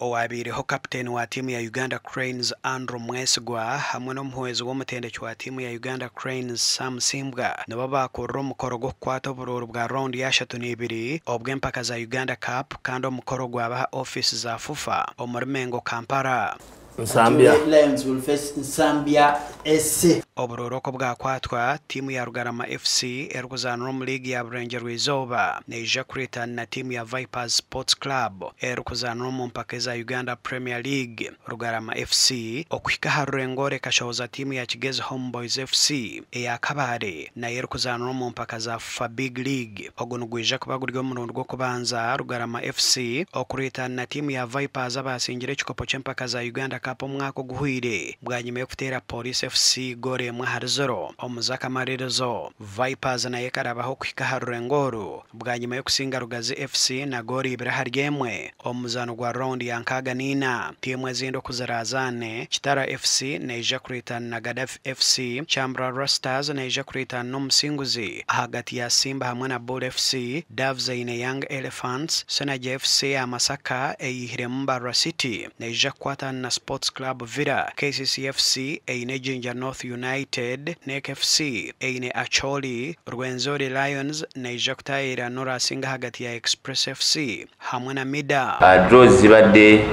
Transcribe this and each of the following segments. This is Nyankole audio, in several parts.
Owabaireho kapiteeni wa tiimu ya Uganda Cranes Andrew Mwesigwa hamwe n'omuhwezi w'omutendeki wa tiimu ya Uganda Cranes Sam Ssimbwa nibo baakurira omukoro gw'okukwata oburuuru bwa rawundi ya 32 obw'empaka za Uganda Cup kandi omukoro gwaba aha ofiisi za FUFA omuri Mengo, Kampala. Nsambya. Red Lions will face Nsambya SC. Oburuuru oku bwakwatwa, tiimu ya Rugarama FC erikuzaanira omu liigi ya Burengyerwa-izooba neija kuriitana na tiimu ya Vipers Sports Club erikuzaanira omu mpaka eza Uganda Premier League. Rugarama FC okuhika aha rurengo oru ekashohoza tiimu ya Kigezi Homeboyz FC eya Kabale nayo erikuzaanira omu mpaka za FUFA Big League. Ogu nigwija kuba guri omurundi gw'okubanza Rugarama FC okuriitana na tiimu ya Vipers abaasingire ekikopo ky'empaka za Uganda Cup omwaka oguhweire bwanyima y'okuteera Police FC goolo 1-0 omu z'akamaririzo. Vipers nayo ekarabaho okuhika aha rurengo oru bwanyima y'okusinga Rugazi FC na goolo 2-1 omu muzaano gwa rawundi ya 64. Tiimu ezindi oku ziraazaane, Kitara FC neija kuriitana na Gaddafi FC, Kyamburarwa Stars neija kuriitana n'omusinguzi ahagati ya Simba hamwe na Bul FC, Doves eine Young Elephants, Synergy FC eya Masaka eyihiremu Mbarara City neija kukwatana na Sports Club Villa, KCC FC eine Jinja North United, NEC FC eine Acholi, Rwenzori Lions neija kutaayirira n'oraasinga ahagati ya Express FC hamwe na Mida. Draws zibadde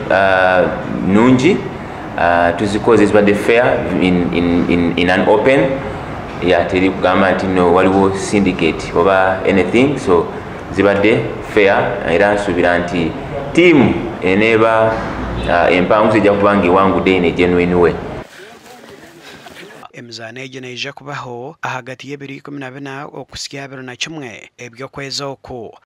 nungi, tuzikoze zibadde fair in an open ya teri kugamba nti no waliwo syndicate oba anything, so zibadde fair era nsuubira nti tiimu eneeba empanguzi ejja kuba nga ewangudde in a genuine way. Emizaano egi neija kubaho ahagati y'ebiro 14 okuhitsya 21 eby'okwezi oku.